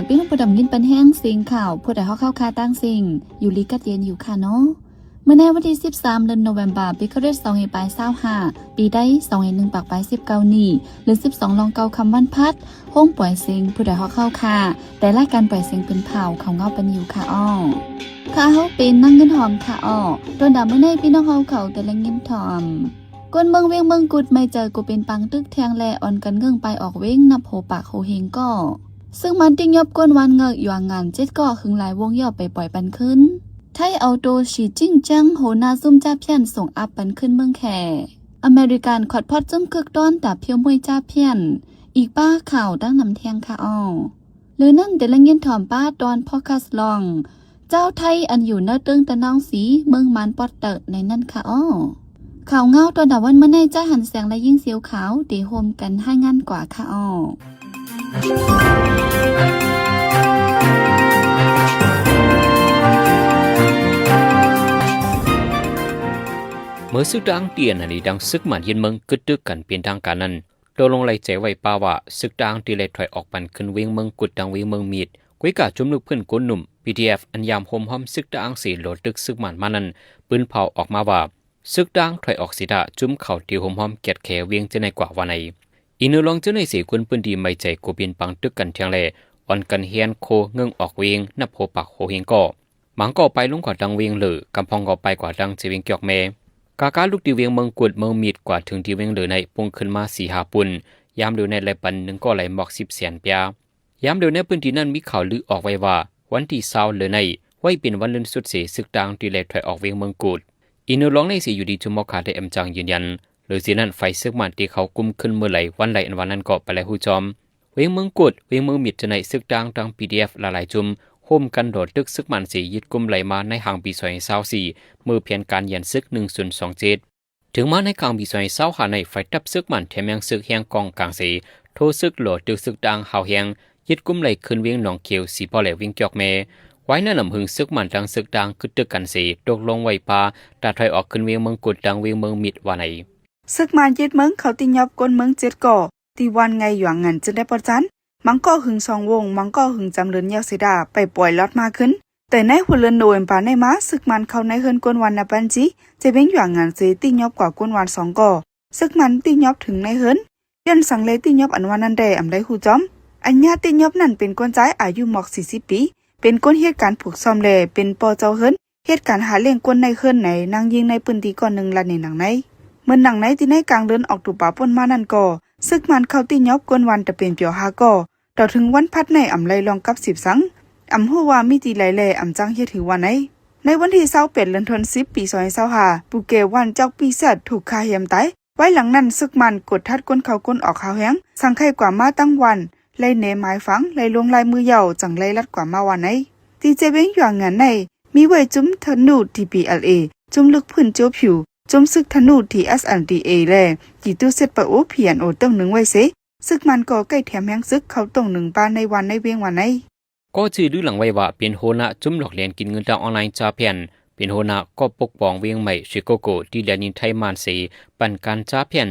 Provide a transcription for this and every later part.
ພີ່ນ້ອງຜູ້ດຳຍິນປັນແຮງເສຍງຂ່າວ ຜູ້ໃດຮອກເຮົາຄາຕ່າງເສັງ ຢູ່ດີກັດເຢັນຢູ່ຄ່ະເນາະ. ມື້ໃນວັນທີສິບສາມ ເດືອນໂນເວັມເບີ ປີຄຣິສສອງພັນປາຍຊາວຫ້າ ປີໄທສອງພັນໜຶ່ງປາຍສິບເກົ້ານີ້ ເດືອນສິບສອງລອງເກົ່າຄ່ຳວັນພັດ ໂຮງປ່ອຍເສັງ ຜູ້ໃດຮອກເຮົາຄາ ແຕ່ລາຍການປ່ອຍເສັງເປັນເຜົ່າ ເຂົ້າເງົາປັນຢູ່ຄ່ະອ້ອ. ຂ້າເຮົາເປັນນາງເງິນຫອມຄ່ະອ້ອ. ຕອນດາມື້ໃນພີ່ນ້ອງເຮົາເຂົາແຕ່ລະຍິນຖ່ອມ ກົນເມືອງວຽງເມືອງກຸດ ໄມ່ໃຈກໍເປັນປາງຕຶກແທງແລ ອ່ອນກັນເງື່ອນໄປອອກເວງ ນັບໂຫປາກໂຫເຮງກໍ. ຊຶກໝານຕິຍົບກົນວັນເງີກຢວງງານເຈັດກໍ ຫຶງຫຼາຍວົງຍ່ອໄປປ່ອຍປັນຄືນ. ໄທເອົາໂຕ ສີຈິ້ງຈຽງ ຫົວໜ້າຊຸມຈາພຽນ ສົ່ງອັບປັນຄືນເມືອງແຂ. ອາເມລິກັນຄອດພອດຊຸມຄຶກຕ້ອນຕາພຽວມວຍຈາພຽນ ອີກປ້າຂ່າວຕັ້ງນຳແທງຄ່ະອ້ອ. ຫຼືນັ້ນແຕ່ລະຍິນຖ່ອມປ້າຕອນພອດຄາສລອງ ເຈົ້າໄທອັນຢູ່ເນີເຕີງຕະນອງສີ ເມືອງມານປອດເຕີໃນນັ້ນຄ່ະອ້ອ. ຂ່າວເງົາຕອນດາວັນມື້ໃນ ຈາຫັນແສງ ແລະ ຍິງສຽວຂາວ ໄດ້ຮ່ວມກັນລາຍງານກວ່າຄ່ະອ້ອ. ເມື່ອຊຶກຕາງ TNLA ທັງຊຶກໝານຍຶດເມືອງ ກຶດຕຶກກັນເປັນທາງການນັ້ນ ຕົກລົງໄລ່ໃຈໄວ້ປະວ່າ ຊຶກຕາງທີ່ໄລ່ຖອຍອອກປັນຂຶ້ນວຽງເມືອງກຸດ ທັງວຽງເມືອງມີດ. ກວຍກາຈຸມລູກພື້ນໂກນໜຸ່ມ PDF ອັນຍາມໂຮມຮ້ອມຊຶກຕາງເສ ຫຼໍຕຶກຊຶກໝານມານັ້ນ ປືນເຜົາອອກມາວ່າ ຊຶກຕາງຖອຍອອກເສຍຖ້າ ຈຸມເຂົາທີ່ໂຮມຮ້ອມກຽດແຂວຽງຈະໄດ້ກວ່າວ່າໃນ. ອີກເໜືອລອງຈາກນີ້ເສ ຄົນພື້ນທີ່ໄມ່ໃຈກໍເປັນປາງຕຶກກັນແທງແລ ອ່ອນກັນແຮນໂຄເງິ້ງອອກເວງ ນັບໂຫປາກໂຫເຮງກໍ. ບາງກໍໄປລົງກວ່າທາງວຽງເລີ ກຳພອງກໍໄປກວ່າທາງເຊວຽງກຽວແມ. ກາກາລຸກທີ່ວຽງເມືອງກຸດ ເມືອງມີດ ກວ່າເຖິງທີ່ວຽງເລີໃນ ປຸ້ງຂຶ້ນມາສີ່ຫ້າປຸ້ນ. ຍາມດຽວໃນໄລ່ປັນໜຶ່ງກໍໄລ່ໝອກສິບແສນປຽ. ຍາມດຽວໃນພື້ນທີ່ນັ້ນມີຂ່າວລືອອກໄວ້ວ່າ ວັນທີຊາວເລີໃນ ໄວ້ເປັນວັນເລີນສຸດເສ ຊຶກຕາງທີ່ໄລ່ຖອຍອອກວຽງເມືອງກຸດ. ອີກເໜືອລອງໃນເສ ຢູ່ດີຈຸມໝໍຂາໄດ້ອຳຈັ່ງຢືນຢັນ. ຫຼືເສຍນັ້ນ ຝ່າຍຊຶກໝານທີ່ເຂົ້າກຸມຂຶ້ນເມື່ອໃດວັນໃດອັນວ່ານັ້ນກໍໄປໄລ່ຮູ້ຈອມ. ວຽງເມືອງກຸດ ວຽງເມືອງມີດຈະໄດ້ຊຶກຕາງທັງ PDF ຫຼາຍໆຈຸມ ໂຮມກັນຫຼໍຕຶກຊຶກໝານເສ ຍຶດກຸມໄລ່ມາໃນຫາງປີສອງພັນຊາວສີ່ ເມື່ອແຜນການຢັນຊຶກໜຶ່ງສູນສອງເຈັດ. ເຖິງມາໃນກາງປີສອງພັນຊາວຫ້າໃນ ຝ່າຍທັບຊຶກໝານແຖມຍັງຊຶກແຮງກອງກາງເສ ໂທຊຶກຫຼໍຕຶກຊຶກຕາງຮາວແຮງ ຍຶດກຸມໄລ່ຂຶ້ນວຽງໜອງຂຽວ ສີປໍ ແລະ ວຽງກຽວແມ. ວາຍນັ້ນນຳຫຶງຊຶກໝານທັງຊຶກຕາງກຶດຕຶກກັນເສ ຕົກລົງໄວ້ປະ ຕາຖອຍອອກຂຶ້ນວຽງເມືອງກຸດ ທັງວຽງເມືອງມີດວ່າໃນ. ຊຶກໝານຍຶດເມືອງເຂົາຕິຍົບກົນເມືອງເຈັດກໍ ທີ່ວັນໄງຫຍວງງານ ເຈີແດປອດຈັນ ບາງກໍຫຶງສອງວົງ ບາງກໍຫຶງຈຳເລີນຍາວເສດາ ໄປປ່ອຍລອດມາຂຶ້ນ. ແຕ່ໃນຫົວເດືອນໂນເວັມເບີໃນມາ ຊຶກໝານເຂົ້າໃນເຮືອນກົນວັນນາປັນຈີ ເຈວຽງຫຍວງງານເສ ຕິຍົບກວ່າກົນວັນສອງກໍ. ຊຶກໝານຕິຍົບເຖິງໃນເຮືອນ ຍ້ອນສັງແລຕິຍົບອັນວ່ານັ້ນແດ່ ອຳໄດ້ຮູ້ຈອມ. ອັນຍາຕິຍົບນັ້ນເປັນຄົນຊາຍອາຍຸໝອກສີ່ສິບປີ ເປັນຄົນເຮັດການຜູກສ້ອມ ແລ ເປັນພໍ່ເຈົ້າເຮືອນ ເຮັດການຫາລ້ຽງຄົນໃນເຮືອນໃນ ນາງຍິງໃນພື້ນທີ່ກ້ອນໜຶ່ງລະເນໜັງໃນ. ເມື່ອໜັງໃນທີ່ໃນກາງເດືອນອອກໂຕບາປົນມານັ້ນກໍ ຊຶກໝານເຂົ້າຕິຍົບກົນວັນຕະເປັນປຽວຫ້າກໍ ຕໍ່ເຖິງວັນພັດໃນອຳໄລ່ລອງກັບສິບສັງ ອຳຮູ້ວ່າມີຕີໄຫຼແລ ອຳຈັ່ງເຮັດຖືວ່າໃນ. ໃນວັນທີຊາວແປດ ເດືອນທັນວາ ປີສອງພັນຊາວຫ້າ ປູແກວັນຈອກປີແຊດ ຖືກຂ້າແຮມຕາຍ. ວາຍຫຼັງນັ້ນ ຊຶກໝານກົດທັດກົນເຂົ້າກົນອອກຮາວແຮງ ສັງໄຄກວ່າມາຕັ້ງວັນ ໄລ່ແນມາຍຝັງ ໄລ່ລົງລາຍມືຢາວ ຈັ່ງໄລ່ລັດກວ່າມາວ່າໃນ. ທີ່ເຈວຽງຫຍວງງານໃນ ມີໄວ້ຈຸມທະນູ TPLA ຈຸມລູກພື້ນໂຈຜິວ ຈຸມຊຶກທະນູ TSLDA ແລ ຈີ່ຕູ້ເຊັດປະໂອ PNO ຕົງໜຶ່ງໄວ້ເສ ຊຶກໝານກໍໃກ້ແຖມແຮງຊຶກເຂົ້າຕົງໜຶ່ງປາໃນວັນໃນວຽງວ່າໃນ. ກໍຈື່ລືຫຼັງໄວ້ວ່າເປັນຫົວໜ້າຈຸມຫຼອກແລນກິນເງິນທາງອອນລາຍຈາພຽນ ເປັນຫົວໜ້າກໍປົກປ້ອງວຽງໃໝ່ ຊິໂກໂກ ທີ່ແລນດິນໄທມານເສ ປັນການຈາພຽນ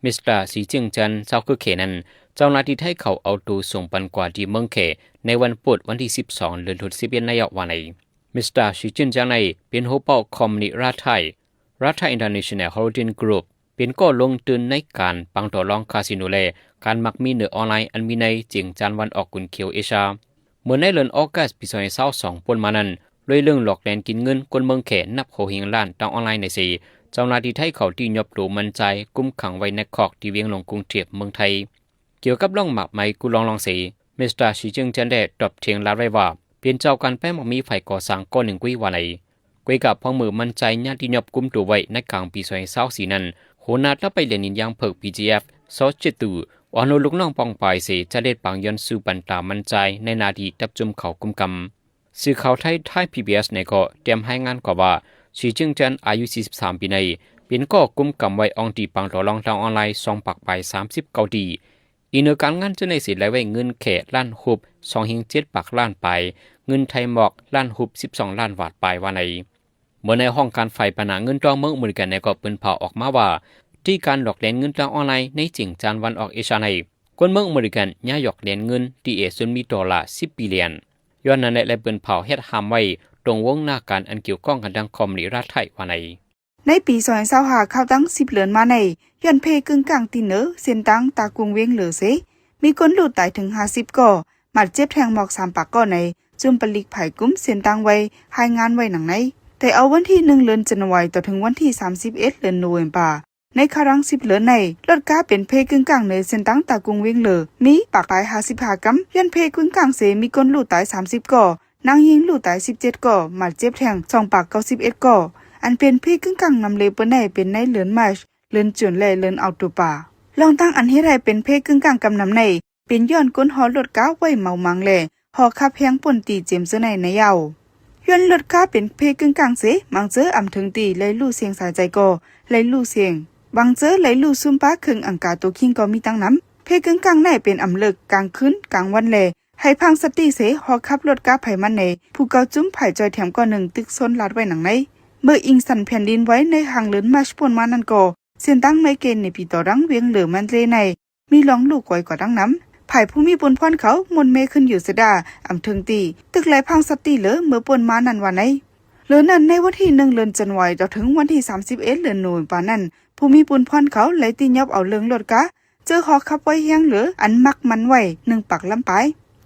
Mister ສີຈິງຈັນ ຊາວຄືແຂນັ້ນ ເຈົ້າໜ້າທີ່ໄທເຂົາເອົາໂຕສົ່ງປັນກວ່າທີ່ເມືອງແຂໃນວັນພຸດ ວັນທີສິບສອງ ເດືອນທັນວາ ໃນເວລາວ່າໃນ. Mister ສີຈິງຈັນໃນ ເປັນຫົວເປົາຄອມພານີລາໄທ Rathai International Holding Group ເປັນກໍລົງທຶນໃນການປັງຕໍ່ລອງຄາສິໂນ ແລ ການໝາກໝີເໜືອອອນລາຍ ອັນມີໃນເຈັງຈານວັນອອກກຸນຂຽວເອຊຽ. ເມື່ອໃນເດືອນອອກກັສ ປີສອງພັນຊາວສອງ ປົນມານັ້ນ ດ້ວຍເລື່ອງຫຼອກແລນກິນເງິນຄົນເມືອງແຂນັບຫົວເຮງລ້ານທາງອອນລາຍໃນເສ ເຈົ້າໜ້າທີ່ໄທເຂົາຕິຍົບໂຕມັນຈາຍ ຄຸມຂັງໄວ້ໃນຄອກທີ່ວຽງຫຼວງກຸງເທບເມືອງໄທ. ກ່ຽວກັບລອງໝາກໄມ້ກູລອງລອງເສ Mister ສີຈິງຈັນ ໄດ້ຕອບຖຽງລາດໄວ້ວ່າ ເປັນເຈົ້າການແປງໝາກໝີຝ່າຍກໍ່ສ້າງກໍໜຶ່ງກຸ້ຍວ່າໃນ. ກວຍກະພອງເມື່ອມັນຈາຍຍາດຕິຍົບກຸມໂຕໄວ້ໃນກາງປີສອງພັນຊາວສີ່ນັ້ນ ຫົວໜ້າທັບໄປແລນດິນຢ່າງເພິກ BGF ຊໍເຈັດຕູ ອອນໂນລູກນ້ອງປ່ອງປາຍເສ ຈະເດັດປາງຍ້ອນສູ້ປັນຕາມັນຈາຍໃນໜ້າທີ່ຈັບຈຸມເຂົາກຸມກຳ. ສື່ຂ່າວໄທ Thai PBS ໃນກໍແຕ້ມລາຍງານກວ່າວ່າ ສີຈິງຈັນ ອາຍຸສີ່ສິບສາມປີໃນ ເປັນກໍກຸມກຳໄວ້ອ່ອງຕີປັງຕໍ່ລອງທາງອອນລາຍສອງປາກປາຍສາມສິບເກົ້າຕີ. ອີກເໜືອການງານຈະໄດ້ເສຍລາຍໄວ້ເງິນແຂລ້ານຮຸບ ສອງເຮງເຈັດປາກລ້ານປາຍ, ເງິນໄທໝອກລ້ານຮຸບ ສິບສອງລ້ານບາດປາຍວ່າໃນ. ເມື່ອໃນຫ້ອງການຝ່າຍບັນຫາເງິນຕໍ່ເມືອງອາເມລິກັນໃນກໍເປີດເຜີຍອອກມາວ່າ ທີ່ການຫຼອກແລນເງິນທາງອອນລາຍໃນເຈັງຈານວັນອອກເອຊຽໃນ ຄົນເມືອງອາເມລິກັນ ຍ້າຍຢອກແລນເງິນ ທີ່ເອຊວນມີໂຕລາ ສິບບີລຽນ. ຍ້ອນນັ້ນແຫຼະ ແລະເພິ່ນເຜົາເຮັດຫ້າມໄວ້ ຕົງວົງໜ້າການອັນກ່ຽວຂ້ອງກັນທັງຄອມມານີລັດໄທ ວ່າໃນ ໃນປີສອງພັນຊາວຫ້າ ເຂົ້າຕັ້ງສິບເດືອນມາໃນ ຍ້ອນເພກຶ້ງກ້າງທີ່ເໜີເສັ້ນທາງຕາກຸງວຽງເລີເສ ມີຄົນຮູ້ຕາຍເຖິງຫ້າສິບກໍ ບາດເຈັບແຮງໝອກສາມປາກກໍໃນ ຈຸມປະລິກໃຜກຸມເສັ້ນທາງໄວ້ ລາຍງານໄວ້ດັ່ງໃນ. ແຕ່ເອົາວັນທີໜຶ່ງ ເດືອນຈັນວາຣີ ຕໍ່ເຖິງວັນທີສາມສິບເອັດ ເດືອນໂນເວັມປາ ໃນຄາວຫຼັງສິບເດືອນໃນ ລົດກາເປັນເພກຶ້ງກ້າງເໜີເສັ້ນທາງຕາກຸງວຽງເລີ ມີປາກປາຍຫ້າສິບຫ້າກຳ ຍ້ອນເພກຶ້ງກ້າງເສ ມີຄົນຮູ້ຕາຍສາມສິບກໍ ນາງຍິງຮູ້ຕາຍສິບເຈັດກໍ ບາດເຈັບແຮງສອງປາກເກົ້າສິບເອັດກໍ. ອັນເປັນເພກຶ້ງກ້າງນຳເລີເປີໃນ ເປັນໃນເດືອນມາດ ເດືອນຈູນ ແລະ ເດືອນອອກໂຕບາ. ລອງຕັ້ງອັນເຮັດໃຫ້ເປັນເພກຶ້ງກ້າງກຳນຳໃນ ເປັນຍ້ອນຄົນຫໍລົດກາໄວ້ເມົາມັງ ແລະ ຫໍຂັບແຮງປ່ວນຕີເຈັມເຈີໃນໃນເຍົາ. ຍ້ອນລົດກາເປັນເພກຶ້ງກ້າງເສ ບາງເຈີອຳເທິງຕີໄຫຼຫຼູ່ສຽງສາຍໃຈກໍໄຫຼຫຼູ່ສຽງ, ບາງເຈີໄຫຼຫຼູ່ຊຸມປາເຄື່ອງອັງກາໂຕຄີງກໍມີຕັ້ງນຳ. ເພກຶ້ງກ້າງໃນເປັນອຳເລິກກາງຄືນກາງວັນ ແລະ ໃຫ້ພັງສະຕິເສ ຫໍຂັບລົດກາໃຜມັນແດ່. ຜູ້ກ່າວຈຸມຝ່າຍຈ່ອຍແຖມກໍໜຶ່ງ ຕຶກຊົນລາດໄວ້ດັ່ງໃນ. ເມື່ອອີງສັນແຜ່ນດິນໄຫວໃນຫາງເດືອນມາດຜ່ານມານັ້ນກໍ ເສັ້ນທາງໄມເກເນປີຕໍ່ດັງວຽງເລີມັນເລໃນ ມີລອງລູກກອຍກວ່າດັ່ງນຳ. ຝ່າຍຜູ້ມີບຸນພອນເຂົາມົນເມຂຶ້ນຢູ່ເສດາ ອຳເທິງຕີ ຕຶກໄຫຼພັງສະຕິເລີເມື່ອປ່ນມານັ້ນວ່າໃນ. ເລີນັ້ນໃນວັນທີໜຶ່ງ ເດືອນຈັນວາຣີ ຕໍ່ເຖິງວັນທີສາມສິບເອັດ ເດືອນໂນເວັມປານັ້ນ ຜູ້ມີບຸນພອນເຂົາໄຫຼຕິຍອບເອົາເລື່ອງລົດກາ ເຈີຫໍຂັບໄວ້ແຮງເຫຼືອອັນມັກມັນໄວ້ໜຶ່ງປາກລຳປາຍ.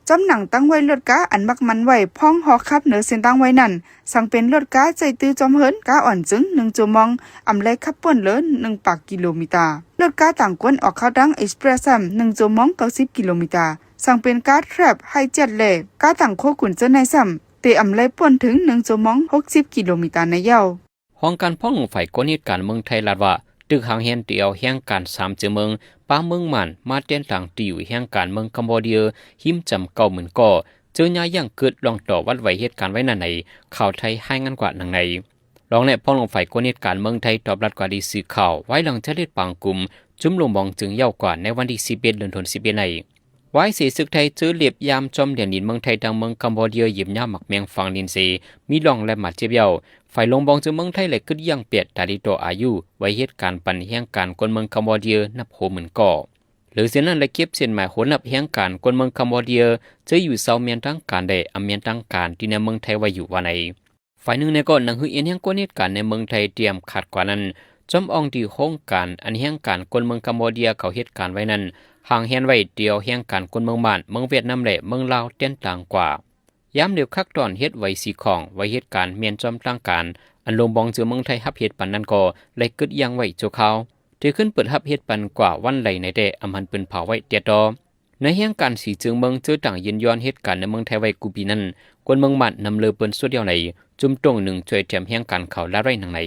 ຈ້ອມໜັງຕັ້ງໄວ້ລົດກາອັນມັກມັນໄວ້ພ້ອມຫໍຂັບເໜີເສັ້ນທາງໄວ້ນັ້ນ ສັງເປັນລົດກາໃຊ້ຕື້ຈ້ອມເຫີນ ກາອ່ອນຈຶ່ງໜຶ່ງຊົ່ວໂມງ ອຳໄລຂັບປ່ນເຫຼືອໜຶ່ງປາກກິໂລມີຕາ. ລົດກາຕ່າງກວນອອກເຂົ້າທາງເອັກສະເປຣສຊ້ຳໜຶ່ງຊົ່ວໂມງເກົ້າສິບກິໂລມີຕາ ສັງເປັນກາແທຣັບ ໄຮແຈັດ ແລະ ກາຕ່າງໂຄກຸນເຈີໃນຊ້ຳ ແຕ່ອຳໄລປ່ນເຖິງໜຶ່ງຊົ່ວໂມງຫົກສິບກິໂລມີຕາໃນເຍົາ. ຫ້ອງການພອງລົງໄຟກ້ອນເຫດການເມືອງໄທລາດວ່າ ຕຶກຮ່າງແຮງທີ່ເອົາແຮງການສາມເຈີເມືອງ ປາເມືອງມ່ານ ມາແຕນຕັ້ງທີ່ຢູ່ແຮງການເມືອງຄຳບໍເດຍ ຮິມຈຳເກົ້າໝື່ນກໍ ເຈີຍ້າຍຢ່າງເກີດລ່ອງຕໍ່ວັດໄຫວເຫດການໄວ້ນັ້ນໃນ ຂ່າວໄທລາຍງານກວ່າດັ່ງໃນ. ລອງແລະພອງລົງໄຟກ້ອນເຫດການເມືອງໄທຕອບລັດກວ່າທີ່ສື່ຂ່າວ ວາຍຫຼັງຈາກເລດປາງກຸມ ຈຸມລົງບອງເຈີເຍົາກວ່າໃນວັນທີສິບເອັດ ເດືອນທັນວາ ສິບເອັດໃນ ວາຍເສ ເສິກໄທເຈີເລບຢາມຈອມແດນດິນເມືອງໄທ ທາງເມືອງຄຳບໍເດຍ ຢ້ຽມຢາມໝາກແມງຝັງດິນເສ ມີລອງແລະບາດເຈັບເຍົາ. ຝ່າຍລົງບອງເຈີເມືອງໄທ ແລະ ກຶດຢ່າງແປດຕາລິໂຕອາຍຸ ໄຫວເຫດການປັນແຮງການຄົນເມືອງຄຳບໍເດຍນັບຫົກໝື່ນກໍ. ເລີເຊັ່ນນັ້ນ ແລະ ເກັບເສັ້ນໝາຍໂຫນນັບແຮງການຄົນເມືອງຄຳບໍເດຍ ເຈີຢູ່ເຊົາແມ່ນທາງການ ແລະ ອຳແມ່ນທາງການທີ່ໃນເມືອງໄທໄວ້ຢູ່ວ່າໃນ. ຝ່າຍໜຶ່ງໃນກໍໜັງສືແອນແຮງກ້ອນເຫດການໃນເມືອງໄທຕຽມຂາດກວ່ານັ້ນ ຈອມອ່ອງທີ່ໂຮງການອັນແຮງການຄົນເມືອງຄຳບໍເດຍເຂົາເຫດການໄວ້ນັ້ນ ຮ່າງແຮງໄວ້ດຽວແຮງການຄົນເມືອງບ້ານ ເມືອງຫວຽດນາມ ແລະ ເມືອງລາວແຕນຕ່າງກວ່າ. ຍາມດຽວຄັກຕອນເຮັດໄຫວສີຂອງ ໄຫວເຫດການແມ່ນຈອມທາງການ ອັນລົງບອງເຈີເມືອງໄທຮັບເຮັດປັນນັ້ນກໍໄດ້ກຶດຢັ້ງໄວ້ຊົ່ວຄາວ ເທື່ອຂຶ້ນເປີດຮັບເຮັດປັນກວ່າວັນໃດໃນແຕ່ອຳຫັນປືນເຜົາໄວ້ແຕ່ຕໍ່. ໃນແຮງການສີເຈີເມືອງເຈີຕ່າງຢືນຍ້ອນເຫດການໃນເມືອງໄທໄວ້ກູປີນັ້ນ ຄົນເມືອງບ້ານນຳເລີເພິ່ນສ່ວນດຽວໃນ ຈຸມຕົງໜຶ່ງຊ່ວຍແຖມແຮງການເຂົາລາດໄວ້ດັ່ງໃນ.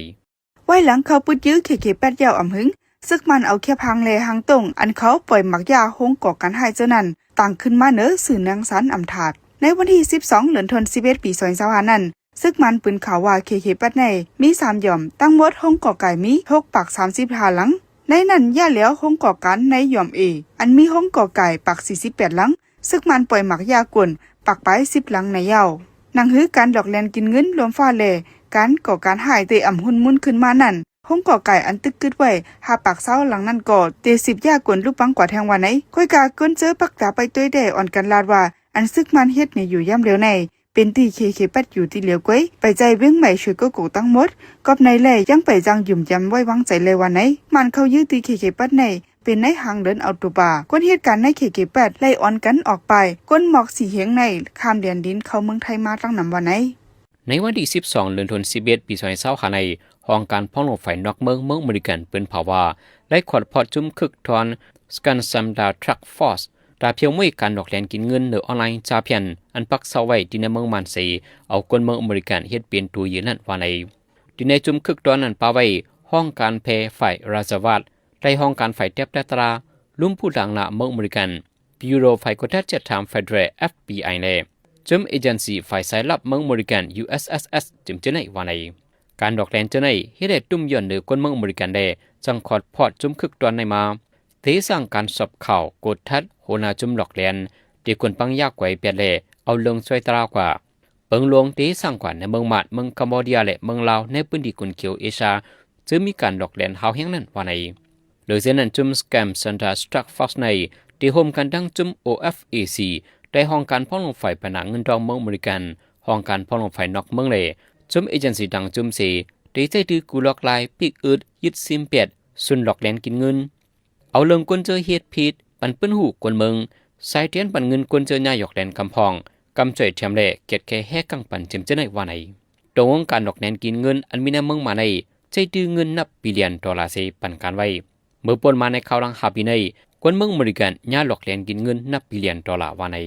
ວາຍຫຼັງເຂົາປຶດຢື້ ເຄເຄແປດ ແລ້ວອຳຫຶງ ເສິກມັນເອົາແຄບຮາງ ແລະ ຮາງຕົງ ອັນເຂົາປ່ອຍໝາກຢາໂຮງກໍ່ການຮ້າຍເຈົ້ານັ້ນ ຕັ້ງຂຶ້ນມາເໜີຊື່ນາງສານອຳທາດ. ໃນວັນທີສິບສອງ ເດືອນທັນວາ ສິບເອັດ ປີສອງພັນຊາວຫ້ານັ້ນ ເສິກມັນປືນຂ່າວວ່າ ເຄເຄແປດ ໃນມີສາມຢອມ ທັງໝົດໂຮງກໍ່ກາຍມີຫົກປາກສາມສິບຫ້າຫຼັງ. ໃນນັ້ນຢ່າແລ້ວໂຮງກໍ່ການໃນຢອມເອ ອັນມີໂຮງກໍ່ກາຍປາກສີ່ສິບແປດຫຼັງ ເສິກມັນປ່ອຍໝາກຢາກວນປາກປາຍສິບຫຼັງໃນເຍົາ. ໜັງສືການຫຼອກແລ່ນກິນເງິນລວມຟ້າ ແລະ ການກໍ່ການຮ້າຍເຕະອຳຮຸນມຸນຂຶ້ນມານັ້ນ ໂຮງກໍ່ກາຍອັນຕຶກກຶດໄວ້ຫ້າປາກຊາວຫຼັງນັ້ນກໍເຕະສີດຢາກວນລຸບບັງກວ່າແທງວ່າໃນ. ຂ້ອຍກະກົນເຈີປັກຕາໄປຕົວແດ່ອອນກັນລາດວ່າ ອັນເສິກມັນເຮັດໃນຢູ່ຍາມດຽວໃນ ເປັນທີ່ເຄເຄແປດຢູ່ທີ່ຫຼຽວກວຍ ໄປໃຈວຽງໃໝ່ຊ່ວຍໂກໂກທັງໝົດ ກອບໃນແລຍັງໄປຈັ່ງຫຍຸມຢຳໄວ້ວາງໃຈແລວ່າໃນ. ມັນເຂົ້າຢື້ທີ່ເຄເຄແປດໃນ ເປັນໃນຫາງເດີນເອົາໂຕປາ ກວນເຫດການໃນເຄເຄແປດໄລ່ອອນກັນອອກໄປ ກົນໝອກສີເຮງໃນຂ້າມແດນດິນເຂົ້າເມືອງໄທມາຕັ້ງນຳວ່າໃນ. ໃນວັນທີສິບສອງ ເດືອນທັນວາ ສິບເອັດ ປີສອງພັນຊາວຫ້າໃນ ຫ້ອງການພອງຫຼວງໄຟນອກເມືອງ ເມືອງອາເມລິກັນ ເປິດເຜີຍວ່າ ໄດ້ຂວດພອດຈຸ້ມຄຶກທ້ອນ Skansamda Task Force ຕາພຽວມວຍການຫຼອກແລ່ນກິນເງິນ ຫຼື ອອນລາຍຈາພຽນ ອັນປັກເຊົາໄວ້ທີ່ໃນເມືອງມ່ານເສ ເອົາຄົນເມືອງອາເມລິກັນເຮັດເປັນຕົວເຫຍື່ອນັ້ນວ່າໃນ. ທີ່ໃນຈຸ້ມຄຶກທ້ອນນັ້ນປະໄວ້ ຫ້ອງການແພ ຝ່າຍລາຊະວັດ ໃຕ້ຫ້ອງການຝ່າຍແຕບແຕ່ຕາລາ ລຸ່ມຜູ້ຕາງໜ້າເມືອງອາເມລິກັນ Bureau ຝ່າຍກວດທາຈັດຖາມ Federal FBI ແລະ ຈຸ້ມເອເຈັນຊີຝ່າຍສາຍລັບເມືອງອາເມລິກັນ USSS ຈຸ້ມເຈົ້າໃນວ່າໃນ. ການຫຼອກແລ່ນເຈົ້າໃນເຮັດໃຫ້ຕຸ້ມຍ້ອນເດີຄົນເມືອງອາເມລິກັນແດ່ ຈັ່ງຂອດພອດຈຸ້ມຄຶກທ້ອນໃນມາ ເຕະສ້າງການສອບຂ່າວ ກົດທັດ ຫົວໜ້າຈຸ້ມຫຼອກແລ່ນ ເຕະກົນປັງຢາກວຍແປດແລ ເອົາເລື່ອງຊ່ວຍຕາລາກວ່າ ເປິງຫຼວງເຕະສ້າງກວ່າໃນເມືອງມາດ ເມືອງຄຳບໍເດຍ ແລະ ເມືອງລາວ ໃນພື້ນທີ່ຂຸນຂຽວເອຊຽ ເຊິ່ງມີການຫຼອກແລ່ນຮາວແຮງນັ້ນວ່າໃນ. ໂດຍເຊັ່ນນັ້ນ ຈຸ້ມ Skansamda Task Force ໃນ ທີ່ຮ່ວມກັນທັງຈຸ້ມ ໂອ ເອັຟ ເອ ຊີ ໃນຫ້ອງການພວງລົດໄຟພະນະເງິນທອງເມືອງເມລິກັນ, ຫ້ອງການພວງລົດໄຟນອກເມືອງ ແລະ ຈຸ້ມເອເຈັນຊີຕ່າງຈຸ້ມເສ ໄດ້ໃຊ້ຖືກກຸ່ມຫຼອກລາຍ ປິກອຶດ ຍຶດຊິມແປດ ຊຸນຫຼອກແລນກິນເງິນ. ເອົາເລື່ອງກົນເຈີເຮັດຜິດ ປັນເປີ້ນຮູ້ກົນເມືອງ, ສາຍແທນປັນເງິນກົນເຈີຍາຢອກແລນກຳພອງ, ກຳຊ່ອຍແຖມແລະ ກຽດແກ່ແຮກກັງປັນເຈັມເຈີໃນວ່າໃນ. ຕົວວົງການຫຼອກແລນກິນເງິນ ອັນມີໃນເມືອງມາໃນ ໃຊ້ຖືເງິນນັບບິລຽນໂດລາເສ ປັນການໄວ້. ເມື່ອປ່ນມາໃນຄາວຫຼັງຫ້າປີໃນ ຄົນເມືອງເມລິກັນ ຍາຫຼອກແລນກິນເງິນນັບບິລຽນໂດລາວ່າໃນ.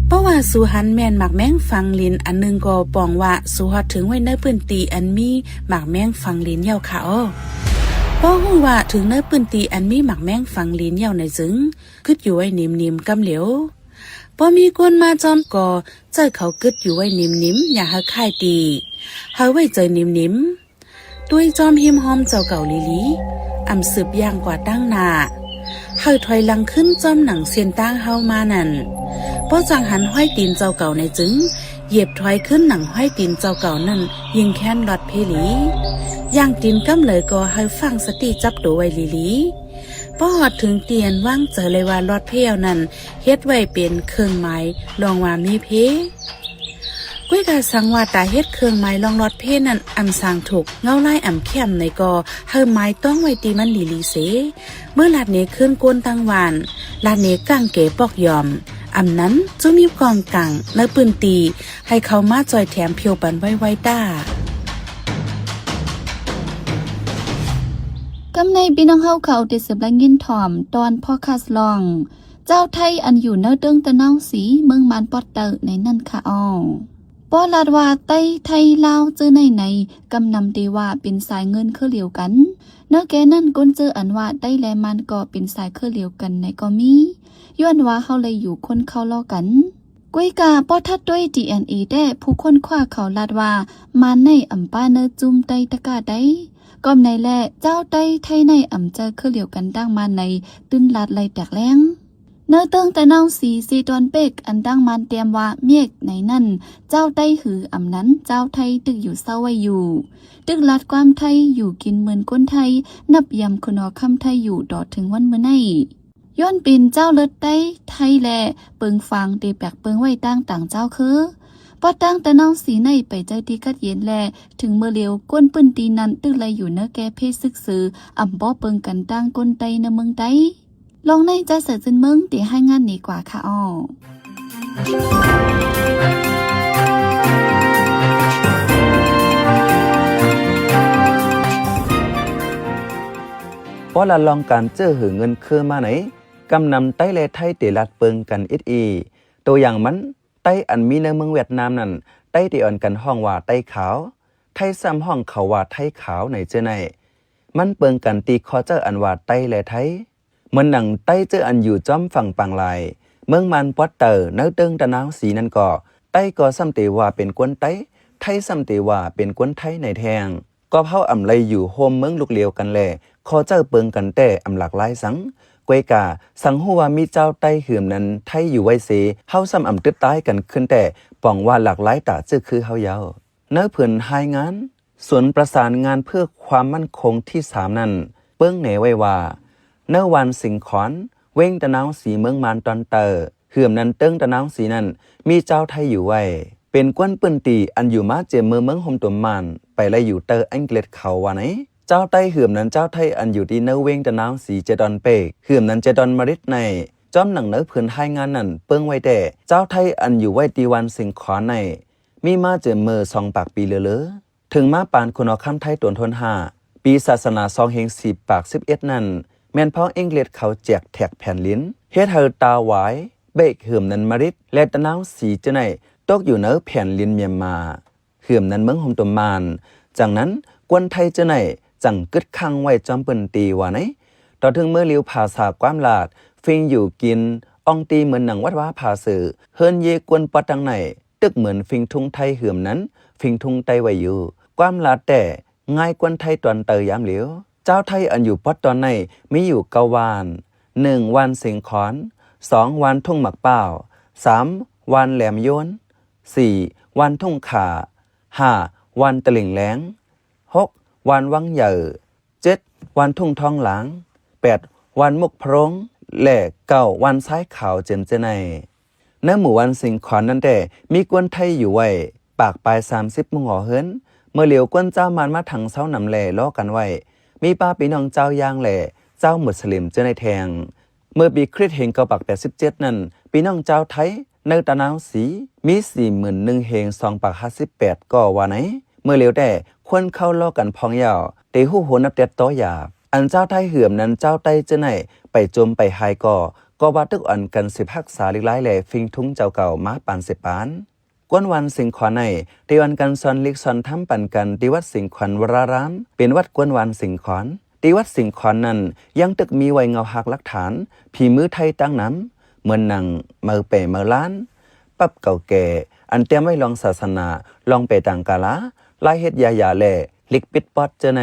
ເພາະວ່າສູຫັນແມ່ນໝາກແມງຝັງລິນອັນໜຶ່ງກໍປ່ອງວ່າ ສູຮອດເຖິງໄວ້ໃນພື້ນທີ່ອັນມີໝາກແມງຝັງລິນແລ້ວຄະອໍ. ພໍຮູ້ວ່າເຖິງໃນພື້ນທີ່ອັນມີໝາກແມງຝັງລິນແລ້ວໃນຈຶ່ງ ຄຶດຢູ່ໄວ້ນິມໆກຳຫຼຽວ. ພໍມີຄົນມາຈອມກໍ ໃຈເຂົາຄຶດຢູ່ໄວ້ນິມໆ ຢ່າໃຫ້ຄ້າຍຕີ ໃຫ້ໄວ້ໃຈນິມໆ. ຕຸ້ຍຈອມຮິມຮອມເຈົ້າເກົ່າຫຼີໆ, ອຳສືບຍ່າງກວ່າຕັ້ງໜ້າ, ໃຫ້ຖອຍຫຼັງຄືນຈອມໜັງເສັ້ນທາງເຮົາມານັ້ນ. ພໍຈັ່ງຫັນຮອຍຕີນເຈົ້າເກົ່າໃນຈຶ່ງ ຢຽບຖອຍຄືນໜັງຮອຍຕີນເຈົ້າເກົ່ານັ້ນ ຍິ່ງແຄ້ນລອດເພຫຼີ. ຍ່າງຕີນກຳໃດກໍໃຫ້ຝັງສະຕິຈັບໂຕໄວ້ຫຼີໆ. ພໍຮອດເຖິງທີ່ອັນວາງໃຈໄດ້ວ່າລອດເພແລ້ວນັ້ນ ເຮັດໄວ້ເປັນເຄື່ອງໝາຍລອງວ່າມີເພ. ກ້ວຍກາສັງວ່າຕາເຮັດເຄື່ອງໝາຍລອງລອດເພນັ້ນ ອຳສ້າງທຸກເງົາລາຍອຳແຄມໃນກໍ ໃຫ້ໝາຍຕ້ອງໄວ້ທີ່ມັນດີໆເສ. ເມື່ອລາດເນຄືນໂກນຕັ້ງຫວ່ານ, ລາດເນກ້າງເກປອກຢອມ, ອຳນັ້ນຈຸມີກອງກາງໃນພື້ນທີ່ ໃຫ້ເຂົ້າມາຊ່ອຍແຖມຜິວປັນໄວໆຕ້າ. ກຳໃນພີ່ນ້ອງເຮົາເຂົາໄດ້ສືບໄດ້ຍິນຖ່ອມຕອນພອດຄາສລອງ ເຈົ້າໄທອັນຢູ່ໃນເຕີງຕະນາວສີ ເມືອງມານປອດເຕີໃນນັ້ນຄະອໍ. ບໍ່ລາດວ່າໄຕ້ໄທລາວເຈີໃນໃນ ກຳນຳເດວ່າເປັນສາຍເງິນຄືລຽວກັນ. ເນີແກ່ນັ້ນກົນເຈີອັນວ່າໄຕ້ແລະມານກໍເປັນສາຍຄືລຽວກັນໃນກໍມີ ຍ້ອນວ່າເຮົາໄລຢູ່ຄົນເຂົ້າລໍ້ກັນ. ກວຍກາບໍ່ທັດດ້ວຍດີເອັນເອແທ້ ຜູ້ຄົ້ນຄວ້າເຂົາລາດວ່າ ມານໃນອຳປາເນີຈຸ້ມໄຕ້ຕະກາໄດ້. ກອມໃນແລ ເຈົ້າໄຕ້ໄທໃນອຳເຈີຄືລຽວກັນດັ່ງມານໃນ ຕື່ນລາດໄລແຕກແລ້ງ. ເນີເຕີງຕະນາວສີເຊດອນເປັກ ອັນດັ່ງມານແຕ້ມວ່າເມກໃນນັ້ນ ເຈົ້າໄຕ້ຫືອອຳນັ້ນ ເຈົ້າໄທຕຶກຢູ່ເຊົາໄວ້ຢູ່ ຕຶກລາດຄວາມໄທ ຢູ່ກິນເໝືອນຄົນໄທ ນັບຢາມຄຸນຫໍຄຳໄທຢູ່ຕໍ່ເຖິງວັນມື້ໃນ. ຍ້ອນເປັນເຈົ້າເລີດໄຕ້ໄທແລ ເປິງຟາງເຕແປກເປິງໄວ້ຕ່າງຕ່າງເຈົ້າຄື ປອດຕັ້ງຕະນາວສີໃນໄປເຈີທີ່ກັດເຢັນແລ ເຖິງເມື່ອລຽວ ຄົນພື້ນທີ່ນັ້ນຕຶກໄລຢູ່ເນີແກ່ເພຊຶກຊື່ ອຳບໍ່ເປິງກັນຕ່າງຄົນໄຕ້ໃນເມືອງໄຕ້. ລອງໃນຈາສາຍຈືນເມືອງ ເຕຮາຍງານນີ້ກວ່າຄະອໍ. ເພາະລັດລອງການເຈີຫືເງິນຄືມາໃນ ກຳນຳໄຕ້ແລໄທເຕລັດເປິງກັນອິດອີ. ໂຕຢ່າງມັນ ໄຕ້ອັນມີໃນເມືອງຫວຽດນາມນັ້ນ ໄຕ້ເຕອ່ອນກັນຮ້ອງວ່າໄຕ້ຂາວ, ໄທຊ້ຳຮ້ອງເຂົາວ່າໄທຂາວໃນເຈີໃນ. ມັນເປິງກັນທີ່ຂໍ້ເຈົ້າອັນວ່າໄຕ້ແລໄທ. ເໝືອນໜັງໄຕ້ເຈີອັນຢູ່ຈອມຝັ່ງປາງລາຍ ເມືອງມານປອດເຕີ ໃນເຕີງຕະນາວສີນັ້ນກໍ ໄຕ້ກໍຊ້ຳເຕວ່າເປັນຄົນໄຕ້, ໄທຊ້ຳເຕວ່າເປັນຄົນໄທໃນແທ້ງ. ກໍເຮົາອຳໄລຢູ່ໂຮມເມືອງລູກລຽວກັນແລ ຂໍ້ເຈົ້າເປິງກັນແຕ່ອຳຫຼາກຫຼາຍສັງ. ກວຍກາ ສັງຮູ້ວ່າມີເຈົ້າໄຕ້ຫືມນັ້ນໄທຢູ່ໄວ້ເສ ເຮົາຊ້ຳອຳຕຶດຕາຍກັນຂຶ້ນແຕ່ ປອງວ່າຫຼາກຫຼາຍຕາຈື່ຄືເຮົາເຍົາ. ໃນຜືນຮາຍງານ ສູນປະສານງານເພື່ອຄວາມໝັ້ນຄົງທີສາມນັ້ນ ເປິ້ງແນໄວ້ວ່າ ໃນວັນສິງຂອນ ເວັງຕະນາວສີ ເມືອງມານຕອນໃຕ້ ຫືມນັ້ນເຕີງຕະນາວສີນັ້ນ ມີເຈົ້າໄທຢູ່ໄວ້ ເປັນກວນພື້ນທີ່ອັນຢູ່ມາເຈມເມີເມືອງໂຮມຕຸມມານ ໄປໄລ່ຢູ່ເຕີອັງກິດເຂົາວ່າໃນ. ເຈົ້າໄຕ້ຫືມນັ້ນເຈົ້າໄທອັນຢູ່ທີ່ເນີເວັງຕະນາວສີເຈດອນເປກ ຫືມນັ້ນເຈດອນມາຣິດໃນ. ຈ້ອມໜັງເນີຜືນຮາຍງານນັ້ນເປິ້ງໄວ້ແຕ່ ເຈົ້າໄທອັນຢູ່ໄວ້ທີ່ວັນສິງຂອນໃນ ມີມາເຈມເມີສອງປາກປີເລີເລີ. ເຖິງມາປານຂຸນຫໍຄຳໄທຕົນທົນຫ້າ ປີສາສະໜາສອງເຮງສີ່ປາກສິບເອັດນັ້ນ ແມ່ນພວກອັງກິດເຂົາແຈກແທັກແຜ່ນດິນ ເຮັດໃຫ້ຕາວາຍ ເບກ ເຫີມນັນມາຣິດ ແລະ ຕະນາວສີເຈົ້າໃນ ຕົກຢູ່ໃນແຜ່ນດິນມຽນມາ ເຫີມນັນເມືອງໂຮມຕຸມມານ. ຈັ່ງນັ້ນ ກວນໄທເຈົ້າໃນ ຈັ່ງກຶດຄ້າງໄວ້ຈອມພື້ນທີ່ວ່າໃນ. ຕໍ່ເຖິງເມື່ອລິວພາສາຄວາມລາດ ຟິງຢູ່ກິນ ອອງຕີເໝືອນໜັງວັດວາພາເສື ເຮືອນເຢກວນປະຕັງໃນ ຕຶກເໝືອນຟິງທຸງໄທ ເຫີມນັ້ນ ຟິງທຸງໄຕ້ໄວ້ຢູ່. ຄວາມລາດແຕ່ ງ່າຍກວນໄທຕອນເຕີຍາມຫຼຽວ. ເຈົ້າໄທອັນຢູ່ປອດຕອນໃນມີຢູ່ເກົ້າວານ. ໜຶ່ງ ວານເສັງຂອນ, ສອງ ວານທົ່ງໝາກພ້າວ, ສາມ ວານແຫຼມໂຍນ, ສີ່ ວານທົ່ງຂາ, ຫ້າ ວານຕະລິ່ງແລງ, ຫົກ ວານວັງໃຫຍ່, ເຈັດ ວານທົ່ງທອງຫຼາງ, ແປດ ວັນມຸກໂພຣົງ ແລະ ເກົ້າວັນຊາຍຂາວ ເຈີນເຈີໄນ. ໃນໝູ່ວັນສິງຂອນນັ້ນແທ້ ມີຄົນໄທຢູ່ໄວ້ປາກປາຍສາມສິບມຸງຫໍເຮືອນ. ເມື່ອຫຼຽວຄົນຊາວມານມາທັງຊາວນຳແລລໍກັນໄວ້ ມີປະພີ່ນ້ອງຊາວຢາງ ແລະ ຊາວມຸດສະລິມເຈີໄນແທງ. ເມື່ອປີຄຣິສ ເຮງເກົ້າປາກແປດສິບເຈັດນັ້ນ ພີ່ນ້ອງຊາວໄທໃນຕານາວສີ ມີສີ່ໝື່ນໜຶ່ງເຮງສອງປາກຫ້າສິບແປດກໍວ່າໃນ. ເມື່ອຫຼຽວແທ້ ຄົນເຂົາລໍກັນພອງຍາວ ເຕຮູ້ໂຫນັບແຕດຕໍ່ຢາບ. ອັນຊາວໄທເຫື່ອມນັ້ນ ຊາວໄຕເຈີໄນໄປໂຈມໄປຫາຍກໍ ກໍວ່າຕຶກອ່ອນກັນສືບຮັກສາລິກລາຍ ແລະ ຟິງທຸງເຈົ້າເກົ່າມາປານສິບປານ. ກວນວັນສິງຂອນໃນ ທີ່ອ່ອນກັນສອນລິກສອນທຳປັນກັນ ທີ່ວັດສິງຂອນວະຣາຣາມ ເປັນວັດກວນວັນສິງຂອນ. ທີ່ວັດສິງຂອນນັ້ນ ຍັງຕຶກມີໄວ້ເງົາຮາກຫຼັກຖານ ຜີມືໄທຕັ້ງນຳ ເໝືອນໜັງ ເໝີແປເໝີລ້ານ ປັບເກົ່າແກ່ ອັນແຕ້ມໄວ້ລອງສາສະໜາ ລອງແປຕາງກາລາ ລາຍເຮັດຢາຢາ ແລະ ລິກປິດປອດເຈີໄນ.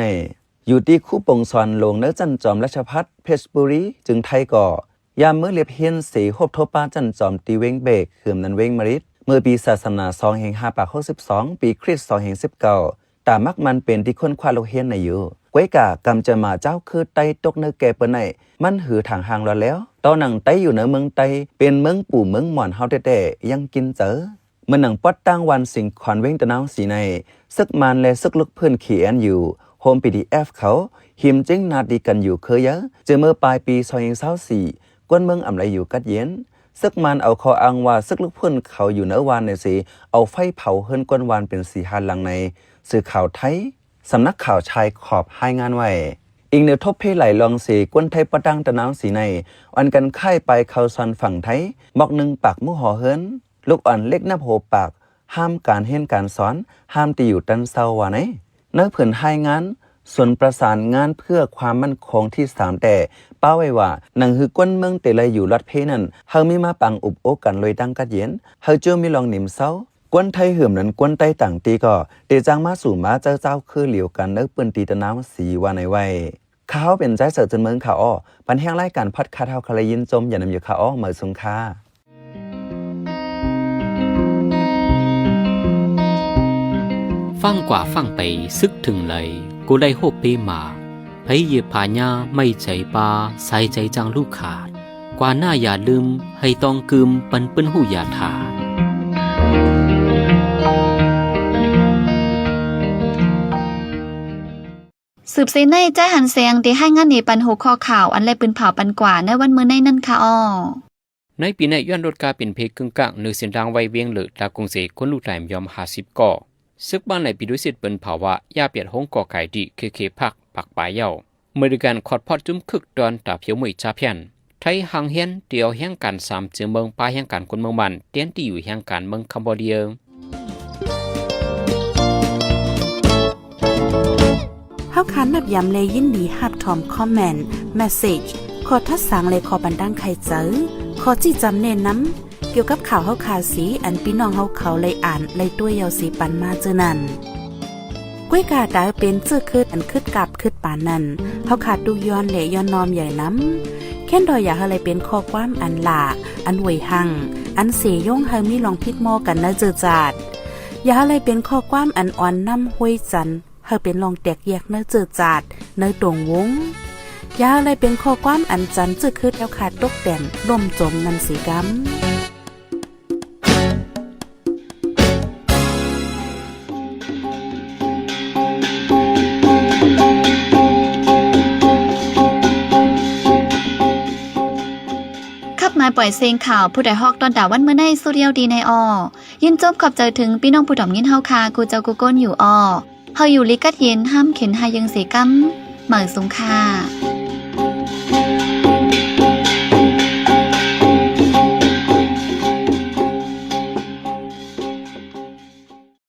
ຢູ່ທີ່ຄູປົງສອນຫຼວງເນີຈັນຈອມ ລາຊະພັດ ເພຊບູລີ ຈຶ່ງໄທກໍ ຍາມມື້ລຽບຮຽນເສ ໂຮບໂທປາຈັນຈອມ ທີ່ເວງເບກ ເຫື່ອມນັ້ນເວງມະລິດ ເມື່ອປີສາສະໜາສອງເຮງຫ້າປາກຫົກສິບສອງ ປີຄຣິສສອງເຮງສິບເກົ້າ ຕາມັກມັນເປັນທີ່ຄົ້ນຄວ້າລູກຮຽນໃນຢູ່. ກວຍກາກຳຈະມາເຈົ້າຄືໄຕຕົກເນີແກ່ເປີນໄນ ມັນຫືທາງຫ່າງລອດແລ້ວ. ຕໍ່ໜັງໄຕຢູ່ເນີເມືອງໄຕ ເປັນເມືອງປູເມືອງໝອນເຮົາແທ້ໆ ຍັງກິນເຈີ. ເມື່ອໜັງປອດຕັ້ງວັນສິງຂອນເວງຕານາວສີໃນ ເສິກມານ ແລະ ເສິກລຸກພື້ນ ເຄເອັນຢູ ໂຮມ ພີທີເອັຟ ເຂົາ ຫິມຈິງນາດດີກັນຢູ່ເຄີຍເຢີ ເຈີເມື່ອປາຍປີສອງເຮງຊາວສີ່ ກວນເມືອງອຳໄລຢູ່ກັດເຢັນ. ເສິກມານເອົາຂໍ້ອ້າງວ່າເສິກລຸກພື້ນເຂົາຢູ່ເນີວານໃນເສ ເອົາໄຟເຜົາເຮືອນກວນວານເປັນສີ່ຫ້າຫຼັງໃນ. ສື່ຂ່າວໄທ ສຳນັກຂ່າວຊາຍຂອບ ລາຍງານໄວ້. ອີງເໜືອທົບເພຫຼາຍລອງເສ ກວນໄທປະດັງຕະນາວສີໃນ ອັນກັນຄ້າຍປາຍເຂົ້າສອນຝັ່ງໄທ ໝອກໜຶ່ງປາກໝູ່ຫໍເຮືອນ ລູກອ່ອນເລັກນັບຫົວປາກ ຫ້າມການຮຽນການສອນ ຫ້າມທີ່ຢູ່ຕັ້ນເຊົ່າວ່າໃນ. ໃນຜືນລາຍງານ ສູນປະສານງານເພື່ອຄວາມໝັ້ນຄົງທີສາມແຕ່ ປະໄວ້ວ່າ ໜັງຫືກວນເມືອງເຕໄລຢູ່ລອດເພນັ້ນ ເຮົາມີມາປາງອຸບໂອ້ກັນໂລຍຕັ້ງກັດເຢັນ ເຮົາເຈົ້າມີລອງໜິມເຊົາ. ກວນໄທເຫີມນັ້ນ ກວນໄຕຕ່າງຕີກໍ ເຕຈ້າງມາສູ່ມາເຈີເຈົ້າຄືຫຼຽວກັນ ໃນພື້ນທີ່ຕະນາວສີວ່າໃນໄວ້. ຂ້າເຮົາເປັນຈາຍເສີດເຈີນເມືອງ ຂ້າອໍ ບັນແຮງລາຍການພອດຄາສເຮົາ ຄະລະຍິນຊົມ ຢ່ານຳຢູ່ ຂ້າອໍ ເໝີສູງຄ່າ. ສືບເສຍໃນ ຈາຍຫັນແສງ ໄດ້ລາຍງານແນະປັນຫົວຂໍ້ຂ່າວ ອັນແລະປືນເຜົາປັນກວ່າ ໃນວັນມື້ໃນນັ້ນຄ່າອໍ. ໃນປີໃນ ຍ້ອນລົດກາເປັນເພກຶ່ງກາງ ເນີເສັ້ນທາງໄວວຽງເລີ ຕາກຸງເສ ຄົນລູກຕາຍມາຍອມຫ້າສິບກໍ. ເສິກບ້ານໃນປີດຸສິດເປີນເຜົາວ່າ ຢ່າປຽດຫົງກໍກາຍດີ ເຄເຄພັກ ປັກປາຍເຍົາ. ເມລິກັນຂອດພອດຈຸ້ມຄຶກຕອນຕາພຽວມຸ້ຍຈາພຽນ. ໄທຫ້າງຮຽນ ຕຽວແຮງການສາມເຈີເມືອງ ປາແຮງການຄົນເມືອງບ້ານ ແທນທີ່ຢູ່ແຮງການເມືອງຄຳໂບເດຍ. ເຮົາຄານັບຢາມ ແລະ ຍິນດີຮັບຖອມຄອມເມັນ, ເມສເຊຈ, ຂໍ້ທັດສາງ ແລະ ຂໍ້ບັນດາງໄຂໃຈ, ຂໍ້ຊີ້ຈຳແນະນຳ ກ່ຽວກັບຂ່າວເຮົາຄາເສ ອັນພີ່ນ້ອງເຮົາເຂົາໄດ້ອ່ານ ໄດ້ຕົວະເຍົາເສປັນມາເຈີນັ້ນ. ກວຍກາດາເປັນເຈີຄຶດ ອັນຄຶດກາບຄຶດປານນັ້ນ ເຮົາຄາຕຸກຍ້ອນ ແລະ ຍ້ອນນ້ອມໃຫຍ່ນຳ. ແຄ້ນດອຍ ຢ່າໃຫ້ໄດ້ເປັນຂໍ້ຄວາມອັນຫຼ້າ ອັນຫວຍຮັ່ງ ອັນເສຍົງໃຫ້ມີລອງຜິດມໍກັນໃນເຈີຈາດ. ຢ່າໃຫ້ໄດ້ເປັນຂໍ້ຄວາມອັນອ່ອນນ້ຳຫ້ວຍຈັນ ໃຫ້ເປັນລອງແຕກແຍກໃນເຈີຈາດ ໃນຕົງວົງ. ຢ່າໃຫ້ໄດ້ເປັນຂໍ້ຄວາມອັນຈັນເຈີຄຶດແລ້ວຄາຕົກແຕ່ນລົ້ມຈົມນັ້ນເສກຳ. ຂັບມາປ່ອຍເສງຂ່າວ ຜູ້ໃດຮອກຕ້ອນຕາວັນມື້ໃນ ສຸດຍາວດີໃນອໍ. ຍິນຊົມຂອບໃຈເຖິງພີ່ນ້ອງຜູ້ຖອມຍິນເຮົາຄາ ກູເຈົ້າກູກົນຢູ່ອໍ. ເຮົາຢູ່ລີກັດເຢັນ ຫ້າມເຂັນຫາຍເຢິງເສກຳ ເໝີສູງຄ່າ.